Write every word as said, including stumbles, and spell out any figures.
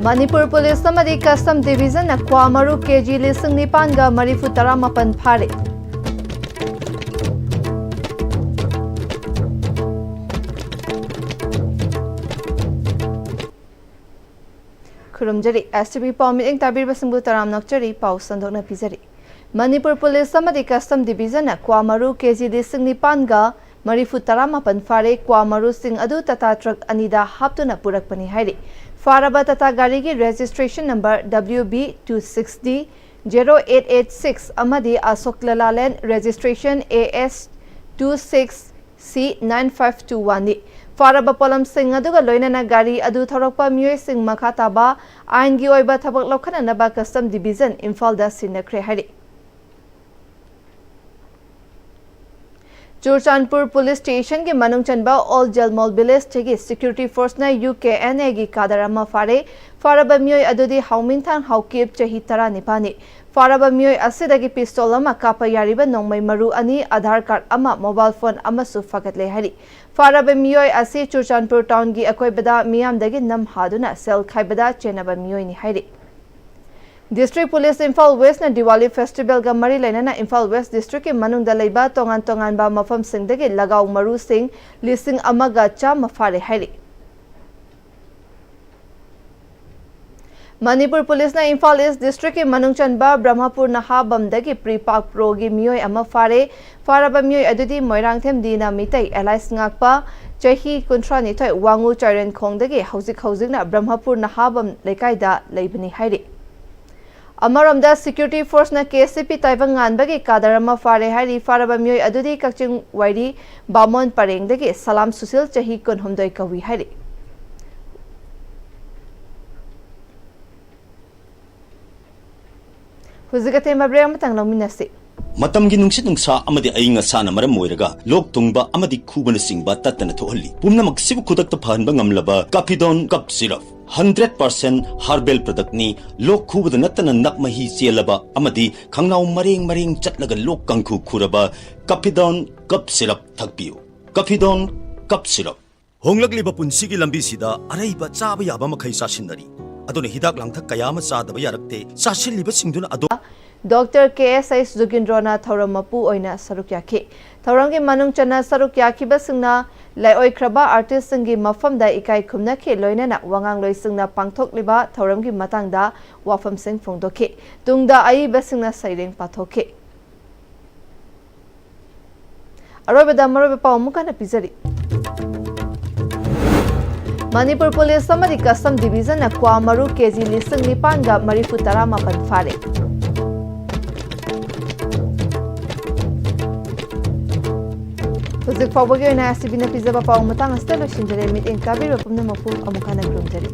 Manipur police ꯑꯃꯗꯤ custom ꯗꯤꯚꯤꯖꯟꯅ ꯀ꯭ꯋꯥ ꯃꯔꯨ ꯀꯦꯖꯤ ꯂꯤꯁꯤꯡ ꯅꯤꯄꯥꯟꯒ ꯃꯔꯤꯐꯨ ꯇꯔꯥꯃꯥꯄꯟ ꯐꯥꯔꯦ꯫ ꯈꯨꯔꯨꯝꯖꯔꯤ꯫ ꯑꯦꯁ ꯇꯤ ꯚꯤ ꯄꯥꯎ ꯃꯤꯠꯌꯦꯡ ꯇꯥꯕꯤꯔꯤꯕꯁꯤꯡꯕꯨ ꯇꯔꯥꯝꯅ ꯑꯣꯛꯆꯔꯤ꯫ ꯄꯥꯎ ꯁꯟꯗꯣꯛꯅ ꯄꯤꯖꯔꯤ꯫ ꯃꯅꯤꯄꯨꯔ ꯄꯨꯂꯤꯁ ꯑꯃꯗꯤ ꯀꯁꯇꯝ ꯗꯤꯚꯤꯖꯟꯅ ꯀ꯭ꯋꯥ ꯃꯔꯨ ꯀꯦꯖꯤ ꯂꯤꯁꯤꯡ ꯅꯤꯄꯥꯟꯒ ꯃꯔꯤꯐꯨ ꯇꯔꯥꯃꯥꯄꯟ ꯐꯥꯔꯦ꯫ ꯀ꯭ꯋꯥ ꯃꯔꯨꯁꯤꯡ ꯑꯗꯨ ꯇꯥꯇꯥ ꯇ꯭ꯔꯛ ꯑꯅꯤꯗ ꯍꯥꯞꯇꯨꯅ ꯄꯨꯔꯛꯄꯅꯤ ꯍꯥꯏꯔꯤ꯫ ꯐꯥꯔꯕ ꯇꯥꯇꯥ ꯒꯥꯔꯤꯒꯤ registration number W B two six D zero eight eight six ꯑꯃꯗꯤ ꯑꯁꯣꯛ ꯂꯦꯂꯥꯂꯦꯟ registration A S two six C nine five two one ꯅꯤ꯫ ꯐꯥꯔꯕ ꯄꯣꯠꯂꯝꯁꯤꯡ ꯑꯗꯨꯒ ꯂꯣꯏꯅꯅ ꯒꯥꯔꯤ ꯑꯗꯨ ꯊꯧꯔꯛꯄ ꯃꯤꯑꯣꯏꯁꯤꯡ ꯃꯈꯥ ꯇꯥꯕ ꯑꯥꯏꯟꯒꯤ ꯑꯣꯏꯕ ꯊꯕꯛ ꯂꯧꯈꯠꯅꯅꯕ ꯀꯁꯇꯝ ꯗꯤꯚꯤꯖꯟ ꯏꯝꯐꯥꯜꯗ ꯁꯤꯟꯅꯈ꯭ꯔꯦ ꯍꯥꯏꯔꯤ꯫ ꯆꯨꯔꯆꯥꯟꯄꯨꯔ ꯄꯨꯂꯤꯁ ꯁ꯭ꯇꯦꯁꯟꯒꯤ ꯃꯅꯨꯡ ꯆꯟꯕ ꯑꯣꯜ ꯖꯦꯜꯃꯣꯜ ꯚꯤꯂꯦꯖꯇꯒꯤ ꯁꯦꯀ꯭ꯌꯨꯔꯤꯇꯤ ꯐꯣꯔꯁꯅ U K N Aꯒꯤ ꯀꯥꯗꯔ ꯑꯃ ꯐꯥꯔꯦ꯫ ꯐꯥꯔꯕ ꯃꯤꯑꯣꯏ ꯑꯗꯨꯗꯤ ꯍꯥꯎꯃꯤꯡꯊꯥꯡ ꯍꯥꯎꯀꯤꯞ, ꯆꯍꯤ ꯇꯔꯥꯅꯤꯄꯥꯟꯅꯤ꯫ ꯐꯥꯔꯕ ꯃꯤꯑꯣꯏ ꯑꯁꯤꯗꯒꯤ ꯄꯤꯁꯇꯣꯜ ꯑꯃ, ꯀꯥꯞꯄ ꯌꯥꯔꯤꯕ ꯅꯣꯡꯃꯩ ꯃꯔꯨ ꯑꯅꯤ, ꯑꯙꯥꯔ ꯀꯥꯔꯗ ꯑꯃ, ꯃꯣꯕꯥꯏꯜ ꯐꯣꯟ ꯑꯃꯁꯨ ꯐꯒꯠꯂꯦ ꯍꯥꯏꯔꯤ꯫ ꯐꯥꯔꯕ ꯃꯤꯑꯣꯏ ꯑꯁꯤ ꯆꯨꯔꯆꯥꯟꯄꯨꯔ ꯇꯥꯎꯟꯒꯤ ꯑꯀꯣꯏꯕꯗ ꯃꯤꯌꯥꯝꯗꯒꯤ ꯅꯝ ꯍꯥꯗꯨꯅ ꯁꯦꯜ ꯈꯥꯏꯕꯗ ꯆꯦꯟꯅꯕ ꯃꯤꯑꯣꯏꯅꯤ ꯍꯥꯏꯔꯤ꯫ ꯗꯤꯁꯇ꯭ꯔꯤꯛ ꯄꯨꯂꯤꯁ ꯏꯝꯐꯥꯜ ꯋꯦꯁꯅ ꯗꯤꯋꯥꯂꯤ ꯐꯦꯁꯇꯤꯚꯦꯜꯒ ꯃꯔꯤ ꯂꯩꯅꯅ ꯏꯝꯐꯥꯜ ꯋꯦꯁ ꯗꯤꯁꯇ꯭ꯔꯤꯛꯀꯤ ꯃꯅꯨꯡꯗ ꯂꯩꯕ ꯇꯣꯉꯥꯟ ꯇꯣꯉꯥꯟꯕ ꯃꯐꯝꯁꯤꯡꯗꯒꯤ ꯂꯒꯥꯎ ꯃꯔꯨꯁꯤꯡ ꯂꯤꯁꯤꯡ ꯑꯃꯒ ꯆꯥꯝꯃ ꯐꯥꯔꯦ ꯍꯥꯏꯔꯤ꯫ ꯃꯅꯤꯄꯨꯔ ꯄꯨꯂꯤꯁꯅ ꯏꯝꯐꯥꯜ ꯏꯁ ꯗꯤꯁꯇ꯭ꯔꯤꯛꯀꯤ ꯃꯅꯨꯡ ꯆꯟꯕ ꯕ꯭ꯔꯍ꯭ꯃꯄꯨꯔ ꯅꯍꯥꯕꯝꯗꯒꯤ ꯄ꯭ꯔꯤ ꯄꯥꯛ ꯄ꯭ꯔꯣꯒꯤ ꯃꯤꯑꯣꯏ ꯑꯃ ꯐꯥꯔꯦ꯫ ꯐꯥꯔꯕ ꯃꯤꯑꯣꯏ ꯑꯗꯨꯗꯤ ꯃꯣꯏꯔꯥꯡꯊꯦꯝ ꯗꯤꯅ ꯃꯤꯇꯩ ꯑꯦꯂꯥꯏꯁ ꯉꯥꯛꯄ, ꯆꯍꯤ ꯀꯨꯟꯊ꯭ꯔꯥꯅꯤꯊꯣꯏ, ꯋꯥꯉꯨ ꯆꯥꯏꯔꯦꯟꯈꯣꯡꯗꯒꯤ ꯍꯧꯖꯤꯛ ꯍꯧꯖꯤꯛꯅ ꯕ꯭ꯔꯍ꯭ꯃꯄꯨꯔ ꯅꯍꯥꯕꯝ ꯂꯩꯀꯥꯏꯗ ꯂꯩꯕꯅꯤ ꯍꯥꯏꯔꯤ꯫ ꯑꯃꯔꯣꯝꯗ, ꯁꯦꯀ꯭ꯌꯨꯔꯤꯇꯤ ꯐꯣꯔꯁꯅ K C P ꯇꯥꯏꯕꯪꯉꯥꯟꯕꯒꯤ ꯀꯥꯗꯔ ꯑꯃ ꯐꯥꯔꯦ ꯍꯥꯏꯔꯤ꯫ ꯐꯥꯔꯕ ꯃꯤꯑꯣꯏ ꯑꯗꯨꯗꯤ ꯀꯛꯆꯤꯡ ꯋꯥꯏꯔꯤ ꯕꯥꯃꯣꯟ ꯄꯔꯦꯡꯗꯒꯤ ꯁꯂꯥꯝ ꯁꯨꯁꯤꯜ, ꯆꯍꯤ ꯀꯨꯟꯍꯨꯝꯗꯣꯏ ꯀꯧꯏ ꯍꯥꯏꯔꯤ꯫ ꯍꯧꯖꯤꯛ ꯑꯇꯦꯟꯕ ꯕ꯭ꯔꯦꯛ ꯑꯃꯇꯪ ꯂꯧꯃꯤꯟꯅꯁꯤ꯫ ꯃꯇꯝꯒꯤ ꯅꯨꯡꯁꯤꯠ ꯅꯨꯡꯁꯥ ꯑꯃꯗꯤ ꯑꯏꯪ ꯑꯁꯥꯅ ꯃꯔꯝ ꯑꯣꯏꯔꯒ ꯂꯣꯛ ꯊꯨꯡꯕ ꯑꯃꯗꯤ ꯈꯨꯕꯅꯆꯤꯡꯕ ꯇꯠꯇꯅ ꯊꯣꯛꯍꯜꯂꯤ꯫ ꯄꯨꯝꯅꯃꯛꯁꯤꯕꯨ ꯈꯨꯗꯛꯇ ꯐꯍꯟꯕ ꯉꯝꯂꯕ ꯀꯥꯐꯤꯗꯣꯟ ꯀꯞ syrup. Hundred percent herbal product ꯅꯤ꯫ ꯂꯣꯛ ꯈꯨꯕꯗ ꯅꯠꯇꯅ ꯅꯞ ꯃꯍꯤ ꯆꯦꯜꯂꯕ ꯑꯃꯗꯤ ꯈꯪꯅꯥꯎ ꯃꯔꯦꯡ ꯃꯔꯦꯡ ꯆꯠꯂꯒ ꯂꯣꯛ ꯀꯥꯡꯈꯨ ꯈꯨꯔꯕ ꯀꯥꯐꯤꯗꯣꯟ ꯀꯞ ꯁꯤꯔꯞ ꯊꯛꯄꯤꯌꯨ꯫ ꯀꯥꯐꯤꯗꯣꯟ ꯀꯞ ꯁꯤꯔꯞ꯫ ꯍꯣꯡꯂꯛꯂꯤꯕ ꯄꯨꯟꯁꯤꯒꯤ ꯂꯝꯕꯤꯁꯤꯗ ꯑꯔꯩꯕ ꯆꯥꯕ ꯌꯥꯕ ꯃꯈꯩ ꯆꯥꯁꯤꯟꯅꯔꯤ꯫ ꯑꯗꯨꯅ ꯍꯤꯗꯥꯛ ꯂꯥꯡꯊꯛ ꯀꯌꯥ ꯑꯃ ꯆꯥꯗꯕ ꯌꯥꯔꯛꯇꯦ꯫ ꯆꯥꯁꯤꯜꯂꯤꯕꯁꯤꯡꯗꯨꯅ ꯑꯗꯨ ꯗꯣꯛꯇꯔ ꯀꯦ ꯑꯦꯁ ꯑꯩꯆ ꯖꯨꯒꯤꯟꯗ꯭ꯔꯣꯅ ꯊꯧꯔꯝ ꯃꯄꯨ ꯑꯣꯏꯅ ꯁꯔꯨꯛ ꯌꯥꯈꯤ꯫ ꯊꯧꯔꯝꯒꯤ ꯃꯅꯨꯡ ꯆꯟꯅ ꯁꯔꯨꯛ ꯌꯥꯈꯤꯕꯁꯤꯡꯅ ꯂꯥꯏꯑꯣꯏꯈ꯭ꯔꯕ ꯑꯥꯔꯇꯤꯁꯁꯤꯡꯒꯤ ꯃꯐꯝꯗ ꯏꯀꯥꯏ ꯈꯨꯝꯅꯈꯤ, ꯂꯣꯏꯅꯅ ꯋꯥꯉꯥꯡꯂꯣꯏꯁꯤꯡꯅ ꯄꯥꯡꯊꯣꯛꯂꯤꯕ ꯊꯧꯔꯝꯒꯤ ꯃꯇꯥꯡꯗ ꯋꯥꯐꯝꯁꯤꯡ ꯐꯣꯡꯗꯣꯛꯈꯤ꯫ ꯇꯨꯡꯗ ꯑꯏꯕꯁꯤꯡꯅ ꯁꯩꯔꯦꯡ ꯄꯥꯊꯣꯛꯈꯤ꯫ ꯑꯔꯣꯏꯕꯗ ꯃꯔꯨꯑꯣꯏꯕ ꯄꯥꯎ ꯑꯃꯨꯛ ꯍꯟꯅ ꯄꯤꯖꯔꯤ꯫ ꯃꯅꯤꯄꯨꯔ ꯄꯨꯂꯤꯁ ꯑꯃꯗꯤ ꯀꯁꯇꯝ ꯗꯤꯚꯤꯖꯟꯅ ꯀ꯭ꯋꯥ ꯃꯔꯨ ꯀꯦꯖꯤ ꯂꯤꯁꯤꯡ ꯅꯤꯄꯥꯟꯒ ꯃꯔꯤꯐꯨ ꯇꯔꯥꯃꯥꯄꯟ ꯐꯥꯔꯦ꯫ ꯍꯧꯖꯤꯛ ꯐꯥꯎꯕꯒꯤ ꯑꯣꯏꯅ ꯑꯦꯁ ꯁꯤ ꯕꯤꯅ ꯄꯤꯖꯕ ꯄꯥꯎ ꯃꯇꯥꯡ ꯑꯁꯤꯗ ꯂꯣꯏꯁꯤꯟꯖꯔꯦ꯫ ꯃꯤꯠꯌꯦꯡ ꯇꯥꯕꯤꯔꯤꯕ ꯄꯨꯝꯅꯃꯛꯄꯨ ꯑꯃꯨꯛ ꯍꯟꯅ ꯈꯨꯔꯨꯝꯖꯔꯤ꯫